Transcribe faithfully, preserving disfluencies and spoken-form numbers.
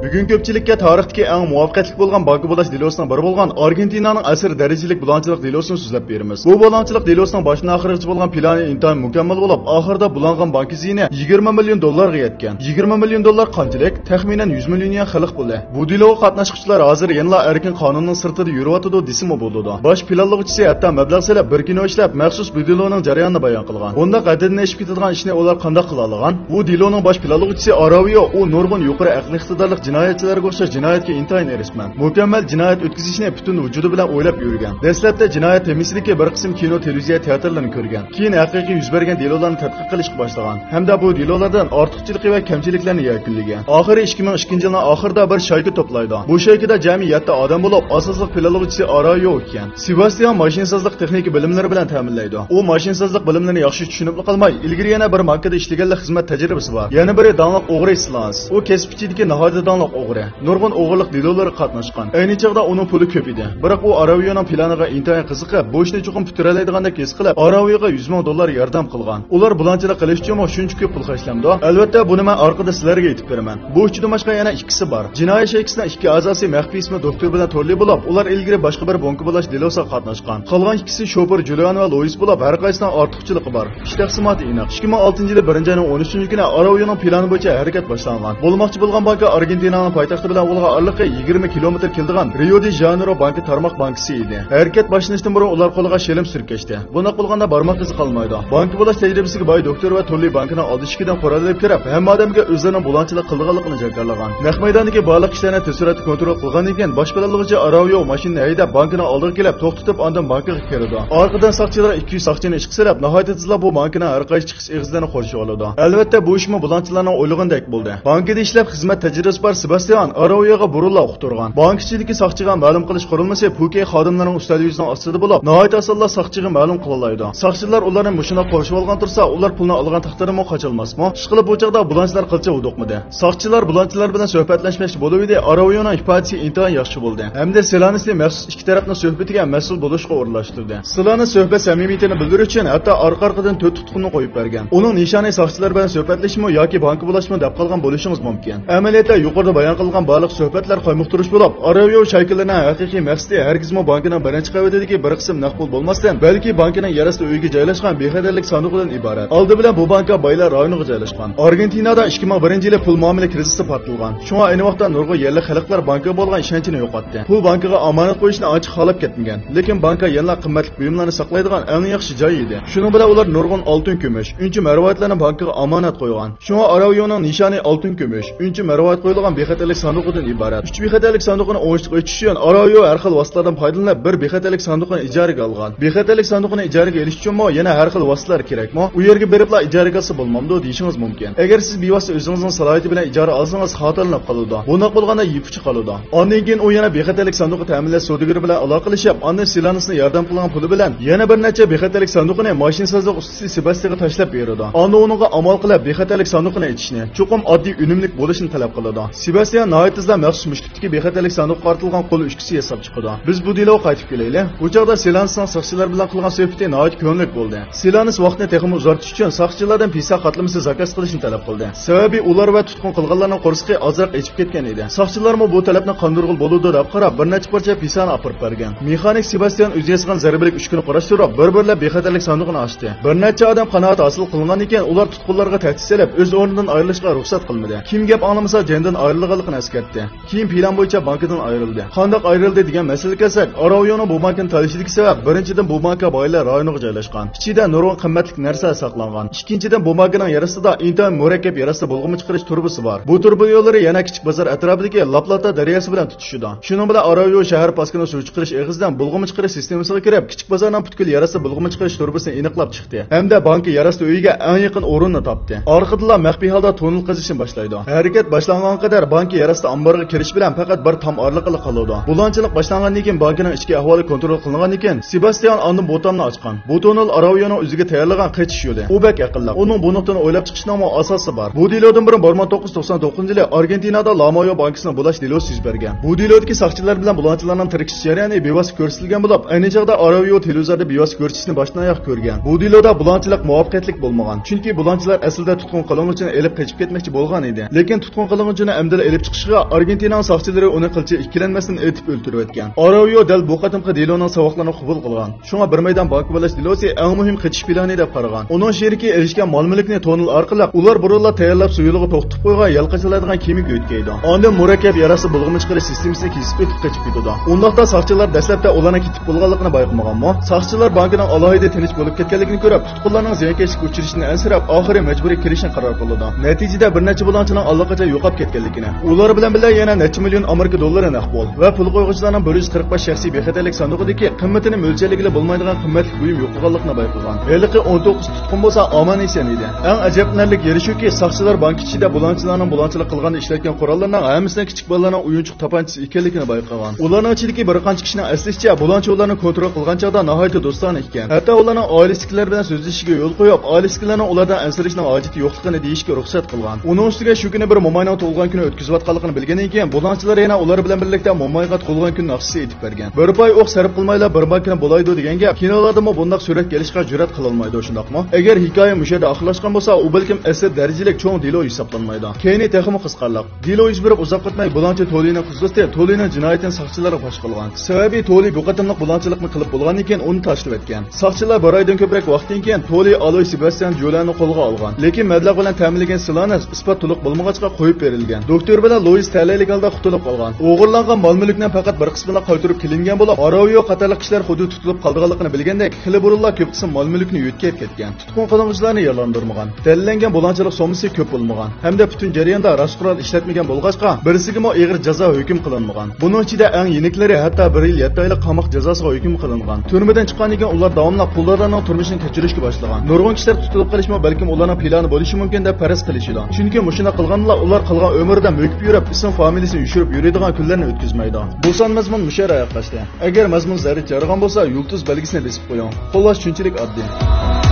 بۈگۈن كۆپچىلىككە تارىختىكى ئەڭ مۇۋەپپەقىيەتلىك بولغان بانكا بۇلاش دېلوسىنىڭ بىرى بولغان ئارگېنتىنانىڭ ئەسىر دەرىجىلىك بۇلاڭچىلىق دېلوسىنى سۆزلەپ بېرىمىز. بۇ بۇلاڭچىلىق دېلوسىنىڭ باشتىن ئاخىرغىچە بولغان پىلانى ئىنتايىن مۇكەممەل بولۇپ، ئاخىرىدا بۇلانغان بانكا زىيىنى يىگىرمە مىليون دوللارغا يەتكەن. يىگىرمە مىليون دوللار قانچىلىك؟ تەخمىنەن يۈز مىليون يۈەن خەلق پۇلى. بۇ دېلوغا قاتناشقۇچىلار ھازىر يەنىلا ئەركىن قانۇننىڭ سىرتىدا يۈرۈۋاتىدۇ دېسىمۇ بولىدۇ. باش پىلانلىغۇچىسى ھەتتا مەبلەغ سېلىپ، بىر كىنو ئىشلەپ، مەخسۇس بۇ دېلونىڭ جەريانىنى بايان قىلغان. بۇنداق ھەددىدىن ئېشىپ كېتىدىغان ئىشنى ئۇلار قانداق قىلالىغان؟ ئۇ دېلونىڭ باش پىلانلىغۇچىسى ئاراۋىيو، ئۇ نۇرغۇن يۇقىرى ئەقلىي ئىقتىدارلىق جىنايەتچىلەرگە ئوخشاش جىنايەتكە ئىنتايىن ھېرىسمەن. مۇكەممەل جىنايەت ئۆتكۈزۈشنى پۈتۈن ۋۇجۇدى بىلەن ئويلاپ يۈرگەن. دەسلەپتە جىنايەت تېمىسىدىكى بىر قىسىم كىنو، تېلېۋىزىيە تىياتىرلىرىنى كۆرگەن. كېيىن ھەقىقىي يۈز بەرگەن دېلولارنى تەتقىق قىلىشقا باشلىغان ھەمدە بۇ دېلولاردىن ئارتۇقچىلىقى ۋە كەمچىلىكلەرنى يەكۈنلىگەن. ئاخىرى ئىككى مىڭ ئىككىنچى يىلنىڭ ئاخىرىدا بىر شايكا توپلايدۇ. بۇ شايكىدا جەمئىي يەتتە ئادەم بولۇپ، ئاساسلىق پىلانلىغۇچىسى ئاراۋيو ئىكەن. سېباستىيان ماشىنىسازلىق تېخنىكا بىلىملىرى بىلەن تەمىنلەيدۇ. ئۇ ماشىنىسازلىق بىلىملىرىنى ياخشى چۈشىنىپلا قالماي، ئىلگىرى يەنە بىر بانكىدا ئىشلىگەنلىك خىزمەت تەجرىبىسى بار. يەنە بىرى داڭلىق ئوغرى سىلانس. ئۇ كەسىپ ئىچىدىكى ناھايىتى داڭلىق ئوغرى. نۇرغۇن ئوغرىلىق دېلولىرىغا قاتناشقان. ئەينى چاغدا ئۇنىڭ پۇلى كۆپ ئىدى. بىراق ئۇ ئاراۋيونىڭ پىلانىغا ئىنتايىن قىزىقىپ، بۇ ئىشنى چوقۇم پۈتتۈرەلەيدىغاندەك ھېس قىلىپ، ئاراۋيوغا يۈز مىڭ دوللار ياردەم قىلغان. ئۇلار بۇلاڭچىلىق قىلىش ئۈچۈنمۇ شۇنچە كۆپ پۇل خەجلەمدۇ؟ ئەلۋەتتە، بۇنى مەن ئارقىدا سىلەرگە ئېيتىپ بېرىمەن. بۇ ئۈچىدىن باشقا يەنە ئىككىسى بار. جىنايى شەيكىسىنىڭ ئىككى ئەزاسى مەخپىي ئىسمى دوكتور بىلەن تورلى بولۇپ، ئۇلار ئىلگىرى باشقا بىر بانكا بۇلاش دېلوسىغا قاتناشقان. قالغان ئىككىسى شوپۇر جۇليان ۋە لويىس بولۇپ، ھەر قايسىنىڭ ئارتۇقچىلىقى بار. ئىش تەقسىماتى ئېنىق. ئىككى مىڭ ئالتىنچى يىلى بىرىنچى ئاينىڭ ئون ئۈچىنچى كۈنى ئاراۋيونىڭ پىلانى بويىچە ھەرىكەت باشلانغان. بولماقچى بولغان بانكا ئارگېنتىنانىڭ پايتەختى بىلەن ئۇلارغا ئارىلىقى يىگىرمە كىلومېتىر كېلىدىغان رىيو دې ژانېيرو بانكا تارماق بانكىسى ئىدى. ھەرىكەت باشلىنىشتىن بۇرۇن ئۇلار قولىغا شىلىم سۈركەشتى. بۇنداق بولغاندا بارماق ئىزى قالمايدۇ. بانكا بۇلاش تەجرىبىسىگە باي دوكتور ۋە توللى بانكىنىڭ ئالدى ئىشىكىدىن قورال ئېلىپ كىرىپ، ھەممە ئادەمگە ئۆزلىرىنىڭ بۇلاڭچىلىق قىلىدىغانلىقىنى جاكارلىغان. نەق مەيداندىكى بارلىق كىشىلەرنى تېز سۈرئەتتە كونترول قىلغاندىن كېيىن، باش پىلانلىغۇچى ئاراۋيو ماشىنىنى ھەيدەپ، بانكىنىڭ ئالدىغا كېلىپ توختىتىپ، ئاندىن بانكىغا كىرىدۇ. ئارقىدىن ساقچىلار ئىككى يۈز ساقچىنى ئىشقا سېلىپ، ناھايىتى تېزلا بۇ بانكىنىڭ ھەر قايسى ئېغىزلىرىنى قورشىۋالىدۇ. ئەلۋەتتە، بۇ ئىشمۇ بۇلاڭچىلارنىڭ ئويلىغىنىدەك بولدى. بانكىدا ئىشلەپ خىزمەت تەجرىبىسى بار سېباستىيان ئاراۋيوغا بۇرۇنلا ئۇقتۇرغان. بانكا ئىچىدىكى ساقچىغا مەلۇم قىلىش قۇرۇلمىسى پۇكەي خادىملىرىنىڭ ئۈستەل يۈزىنىڭ ئاستىدا بولۇپ، ناھايىتى ئاسانلا ساقچىغا مەلۇم قىلالايدۇ. ساقچىلار ئۇلارنى مۇشۇنداق قورشىۋالغان تۇرسا، ئۇلار پۇلنى ئالغان تەقدىردىمۇ قاچالماسمۇ؟ ئىشقىلىپ، بۇ چاغدا بۇلاڭچىلار قىلچە ھودۇقمىدى. ساقچىلار بۇلاڭچىلار بىلەن سۆھبەتلەشمەكچى بولۇۋىدى، ئاراۋيونىڭ ئىپادىسى ئىنتايىن ياخشى بولدى ھەمدە سىلانىسنى مەخسۇس ئىككى تەرەپنىڭ سۆھبىتىگە مەسئۇل بولۇشقا ئورۇنلاشتۇردى. سىلانىس سۆھبەت سەمىمىيىتىنى بىلدۈرۈش ئۈچۈن ھەتتا ئارقا-ئارقىدىن تۆت تۇتقۇننى قويۇپ بەرگەن. ئۇنىڭ نىشانى ساقچىلار بىلەن سۆھبەتلىشىشمۇ ياكى بانكا بۇلاشمۇ دەپ قالغان بولۇشىڭىز مۇمكىن. ئەمەلىيەتتە، يۇقىرىدا بايان قىلغان بارلىق سۆھبەتلەر قايمۇقتۇرۇش بولۇپ، ئاراۋيو شايكىلىرىنىڭ ھەقىقىي مەقسىتى ھەرگىزمۇ بانكىنىڭ بىرىنچى قەۋىتىدىكى بىر قىسىم نەق پۇل بولماستىن، بەلكى بانكىنىڭ يەر ئاستى ئۆيىگە جايلاشقان بىخەتەرلىك ساندۇقىدىن ئىبارەت. ئالدى بىلەن بۇ بانكا بايلار رايونىغا جايلاشقان. ئارگېنتىنادا ئىككى مىڭ بىرىنچى يىلى پۇل مۇئامىلە كىرىزىسى پارتلىغان. شۇڭا ئەينى ۋاقىتتا نۇرغۇن يەرلىك خەلقلەر بانكىغا بولغان ئىشەنچىنى يوقاتتى. پۇل بانكىغا ئامانەت قويۇشنى ئانچە خالاپ كەتمىگەن. لېكىن بانكا يەنىلا قىممەتلىك بۇيۇملارنى ساقلايدىغان ئەڭ ياخشى جاي ئىدى. شۇنىڭ بىلەن ئۇلار نۇرغۇن ئالتۇن، كۈمۈش، ئۈنچە مەرۋايىتلارنى بانكىغا ئامانەت قويغان. شۇڭا ئاراۋيونىڭ نىشانى ئالتۇن، كۈمۈش، ئۈنچە مەرۋايىت قويۇلغان بىخەتەرلىك ساندۇقىدىن ئىبارەت. ئۈچ بىخەتەرلىك ساندۇقىنى ئوڭۇشلۇق ئېچىش ئۈچۈن ئاراۋيو ھەر خىل ۋاسىتىلەردىن پايدىلىنىپ، بىر بىخەتەرلىك ساندۇقىنى ئىجارىگە ئالغان. بىخەتەرلىك ساندۇقىنى ئىجارىگە ئېلىش ئۈچۈنمۇ يەنە ھەر خىل ۋاسىتىلەر كېرەكمۇ؟ ئۇ يەرگە بېرىپلا ئىجارىگە ئالسا بولمامدۇ دېيىشىڭىز مۇمكىن. ئەگەر سىز بىۋاسىتە ئۆزىڭىزنىڭ سالاھىيىتى بىلەن ئىجارە ئالسىڭىز، خاتالىنىپ قالىدۇ. بۇنداق بولغاندا يىپ ئۇچى قالىدۇ. ئاندىن كېيىن ئۇ يەنە بىخەتەرلىك ساندۇقى تەمىنلەش سودىگىرى بىلەن ئالاقىلىشىپ، ئاندىن سىلانىسنى ياردەم قىلغان پۇلى بىلەن يەنە بىر نەچچە بىخەتەرلىك ساندۇقىنى ماشىنىسازلىق ئۇستىسى سېباستىيانغا تاشلاپ بېرىدۇ. ئاندىن ئۇنىڭغا ئامال قىلىپ بىخەتەرلىك ساندۇقىنى ئېچىشنى، چوقۇم ئاددىي ئۈنۈملۈك بولۇشنى تەلەپ قىلىدۇ. سېباستىيان ناھايىتى تېزلا مەخسۇس مۈشكۈلدىكى بىخەتەرلىك ساندۇققا قارىتىلغان قول ئۈچكۈسى ياساپ چىقىدۇ. بىز بۇ دېلوغا قايتىپ كېلەيلى. بۇ چاغدا سىلانىسنىڭ ساقچىلار بىلەن قىلغان سۆھبىتى ناھايىتى كۆڭۈللۈك بولدى. سىلانىس ۋاقىتنى تېخىمۇ ئۇزارتىش ئۈچۈن ساقچىلاردىن پىسا قاتلىمىسى زاكاز قىلىشنى تەلەپ قىلدى. سەۋەبى ئۇلار ۋە تۇتقۇن قىلغانلارنىڭ قورسىقى ئازراق ئېچىپ كەتكەن ئىدى. ساقچىلارمۇ بۇ تەلەپنى قاندۇرغىلى بولىدۇ دەپ قاراپ، بىر نەچچە پارچە پىسانى ئاپىرىپ بەرگەن. مېخانىك سېباستىيان ئۆزى ياسىغان زەربىلىك ئۈچكىنى قۇراشتۇرۇپ، بىر-بىرلەپ بىخەتەرلىك ساندۇقىنى ئاچتى. بىر نەچچە ئادەم قانائەت ھاسىل قىلغاندىن كېيىن، ئۇلار تۇتقۇنلارغا تەھدىت سېلىپ، ئۆز ئورنىدىن ئايرىلىشقا رۇخسەت قىلمىدى. كىم گەپ ئاڭلىمىسا، جېنىدىن ئايرىلىدىغانلىقىنى ئەسكەرتتى. كېيىن پىلان بويىچە بانكىدىن ئايرىلدى. قانداق ئايرىلدى دېگەن مەسىلىگە كەلسەك، ئاراۋيونىڭ بۇ بانكىنى تالىشىدىكى سەۋەب، بىرىنچىدىن، بۇ بانكا بايلار رايونىغا جايلاشقان. ئىچىدە نۇرغۇن قىممەتلىك نەرسىلەر ساقلانغان. ئىككىنچىدىن، بۇ بانكىنىڭ يەر ئاستىدا ئىنتايىن مۇرەككەپ يەر ئاستى بۇلغىما چىقىرىش تۇرۇبىسى بار. بۇ تۇرۇبا يوللىرى يەنە كىچىك بازار ئەتراپىدىكى لاپلاتا دەرياسى بىلەن تۇتىشىدۇ. شۇنىڭ بىلەن ئاراۋيو شەھەر پاسكىنا سۇ چىقىرىش ئېغىزىدىن بۇلغىما چىقىرىش سىستېمىسىغا كىرىپ، كىچىك بازارنىڭ پۈتكۈل يەر ئاستى بۇلغىما چىقىرىش تۇرۇبىسىنى ئېنىقلاپ چىقتى ھەمدە بانكا يەر ئاستى ئۆيىگە ئەڭ يېقىن ئورۇننى تاپتى. ئارقىدىنلا مەخپىي ھالدا توننېل قېزىشنى باشلايدۇ. ھەرىكەت باشلانغانغا قەدەر بانكا يەر ئاستى ئامبىرىغا كىرىش بىلەن پەقەت بىر تام ئارىلىقىلا قالىدۇ. بۇلاڭچىلىق باشلانغاندىن كېيىن، بانكىنىڭ ئىچكى ئەھۋالى كونترول قىلىنغاندىن كېيىن، سېباستىيان ئاندىن بۇ تامنى ئاچقان. بۇ توننېل ئاراۋيونىڭ ئۆزىگە تەييارلىغان قېچىش يولى. ئۇ بەك ئەقىللىق. ئۇنىڭ بۇ نۇقتىنى ئويلاپ چىقىشنىڭمۇ ئاساسى بار. بۇ دېلودىن بۇرۇن بىر مىڭ توققۇز يۈز توقسان توققۇزىنچى يىلى ئارگېنتىنادا لامايو بانكىسىنى بۇلاش دېلوسى يۈز بەرگەن. بۇ دېلودىكى ساقچىلار بىلەن بۇلاڭچىلارنىڭ تىركىشىش جەريانى بىۋاسىتە كۆرسىتىلگەن بولۇپ، ئەينى چاغدا ئاراۋيو تېلېۋىزوردا بىۋاسىتە كۆرسىتىشنى باشتىن ئاياغ كۆرگەن. بۇ دېلودا بۇلاڭچىلىق مۇۋەپپەقىيەتلىك بولمىغان، چۈنكى بۇلاڭچىلار ئەسلىدە تۇتقۇن قىلىنغۇچىنى ئېلىپ قېچىپ كەتمەكچى بولغان ئىدى. لېكىن تۇتقۇن قىلىنغۇچىنى ئەمدى ئېلىپ چىقىشىغا ئارگېنتىنانىڭ ساقچىلىرى ئۇنى قىلچە ئىككىلەنمەستىن ئېتىپ ئۆلتۈرۈۋەتكەن. ئاراۋيو دەل بۇ قېتىمقى دېلونىڭ ساۋاقلىرىنى قوبۇل قىلغان. شۇڭا بىر مەيدان بانكا بۇلاش دېلوسى ئەڭ مۇھىم قېچىش پىلانى دەپ قارىغان. ئۇنىڭ شېرىكى ئېرىشكەن مال-مۈلۈكنى تونېل ئارقىلىق ئۇلار بۇرۇنلا تەييارلاپ سۇيۇلغا توختىتىپ قويغان يەلقىچىلايدىغان كېمىگە يۆتكەيدۇ. ئاندىن مۇرەككەپ ياراسى بۇلغىما چىقىرىش سىستېمىسىنى كېسىپ ئۆتۈپ قېچىپ كېتىدۇ. ئۇنداقتا ساقچىلار دەسلەپتە ئۇلارنىڭ كېتىپ بولغانلىقىنى بايقىمىغانمۇ؟ ساقچىلار بانكىنىڭ ئالاھىدە تىنچ بولۇپ كەتكەنلىكىنى كۆرۈپ، تۇتقۇنلارنىڭ زىيانكەشلىككە ئۇچرىشىدىن ئەنسىرەپ، ئاخىرى مەجبۇرىي كىرىشنى قارار قىلىدۇ. نەتىجىدە بىر نەچچە بۇلاڭچىنىڭ ئاللىقاچان يوقاپ كەتكەنلىكىنى، ئۇلار بىلەن بىللە يەنە نەچچە مىليون ئامېرىكا دوللىرى نەق پۇل ۋە پۇل قويغۇچىلارنىڭ بىر يۈز قىرىق بەش شەخسىي بىخەتەرلىك ساندۇقىدىكى قىممىتىنى مۆلچەرلىگىلى بولمايدىغان قىممەتلىك بۇيۇم يوقىغانلىقىنى بايقىغان. ھېلىقى ئون توققۇز تۇتقۇن بولسا ئامان-ئېسەن ئىدى. ئەڭ ئەجەبلىنەرلىك يېرى شۇكى، ساقچىلار بانكا ئىچىدە بۇلاڭچىلارنىڭ بۇلاڭچىلىق قىلغاندا ئىشلەتكەن قوراللىرىنىڭ ھەممىسىنىڭ كىچىك بالىلارنىڭ ئويۇنچۇق تاپانچىسى ئىكەنلىكىنى بايقىغان. ئۇلارنىڭ ئىچىدىكى بىر قانچە كىشىنىڭ ئەسلىشىچە، بۇلاڭچى ئۇلارنى كونترول قىلغان چاغدا ناھايىتى دوستانە ئىكەن. ھەتتا ئۇلارنىڭ ئائىلىسىدىكىلەر بىلەن سۆزلىشىشىگە يول قويۇپ، ئائىلىسىدىكىلەرنىڭ ئۇلاردىن ئەنسىرەشنىڭ ھاجىتى يوقلۇقىنى دېيىشكە رۇخسەت قىلغان. ئۇنىڭ ئۈستىگە شۇ كۈنى بىر موماينىڭ تۇغۇلغان كۈنى ئۆتكۈزۈۋاتقانلىقىنى بىلگەندىن كېيىن، بۇلاڭچىلار يەنە ئۇلار بىلەن بىرلىكتە مومايغا تۇغۇلغان كۈن ناخشىسى ئېيتىپ بەرگەن. بىر پاي ئوق سەرپ قىلمايلا بىر بانكىنى بۇلايدۇ دېگەن گەپ كىنولاردىمۇ بۇنداق سۈرەتكە ئېلىشقا جۈرئەت قىلالمايدۇ، شۇنداقمۇ؟ ئەگەر ھېكايە مۇشۇ يەردە ئاخىرلاشقان بولسا، ئۇ بەلكىم ئەسلى دەرىجىلىك چوڭ دېلو ھېسابلانمايدۇ. كەينى تېخىمۇ قىزىقارلىق. دېلو يۈز بېرىپ ئۇزاق ئۆتمەي، بۇلاڭچى تولىنىڭ قىز دوستى تولىنىڭ جىنايىتىنى ساقچىلارغا پاش قىلغان. سەۋەبى، تولى بۇ قېتىملىق بۇلاڭچىلىقنى قىلىپ بولغاندىن كېيىن ئۇنى تاشلىۋەتكەن. ساقچىلار بىر ئايدىن كۆپرەك ۋاقىتتىن كېيىن تولى ئالوي سېباستيان جولانى قولغا ئالغان. لېكىن مەبلەغ بىلەن تەمىنلىگەن سىلانېس ئىسپات تولۇق بولمىغاچقا قويۇپ بېرىلگەن. دوكتور بىلەن لويىس تەلەيلىك ھالدا قۇتۇلۇپ قالغان. ئوغرىلانغان مال-مۈلۈكنىڭ پەقەت بىر قىسمىلا قايتۇرۇپ كېلىنگەن بولۇپ، ئاراۋيو قاتارلىق كىشىلەر خۇددى تۇتۇلۇپ قالىدىغانلىقىنى بىلگەندەك، خېلى بۇرۇنلا كۆپ قىسىم مال-مۈلۈكنى يۆتكەپ كەتكەن. تۇتقۇن قىلىنغۇچىلارنى يارىلاندۇرمىغان. دەلىللەنگەن بۇلاڭچىلىق سوممىسى كۆپ بولمىغان ھەمدە پۈتۈن جەرياندا راست قورال ئىشلەتمىگەن بولغاچقا، بىرسىگىمۇ ئېغىر جازا ھۆكۈم قىلىنمىغان. بۇنىڭ ئىچىدە ئەڭ يېنىكلىرى ھەتتا بىر يىل يەتتە ئايلىق قاماق جازاسىغا ھۆكۈم قىلىنغان. تۈرمىدىن چىققاندىن كېيىن ئۇلار داۋاملىق قۇلدارلارنىڭ تۇرمۇشىنى كەچۈرۈشكە باشلىغان. نۇرغۇن كىشىلەر تۇتۇلۇپ قېلىشمۇ بەلكىم ئۇلارنىڭ پىلانى بولۇشى مۇمكىن دەپ پەرەز قىلىشىدۇ. چۈنكى مۇشۇنداق قىلغاندىلا ئۇلار قالغان ئۆمرىدە مۆكۈپ يۈرۈپ، ئىسىم فامىلىسىنى يوشۇرۇپ يۈرىدىغان كۈنلەرنى ئۆتكۈزمەيدۇ. بۇ سان مەزمۇن مۇشۇ يەردە ئاياغلاشتى. ئەگەر مەزمۇن زەررىچە يارىغان بولسا، يۇلتۇز بەلگىسىنى بېسىپ قويۇڭ. خۇللاس، شۇنچىلىك ئاددىي.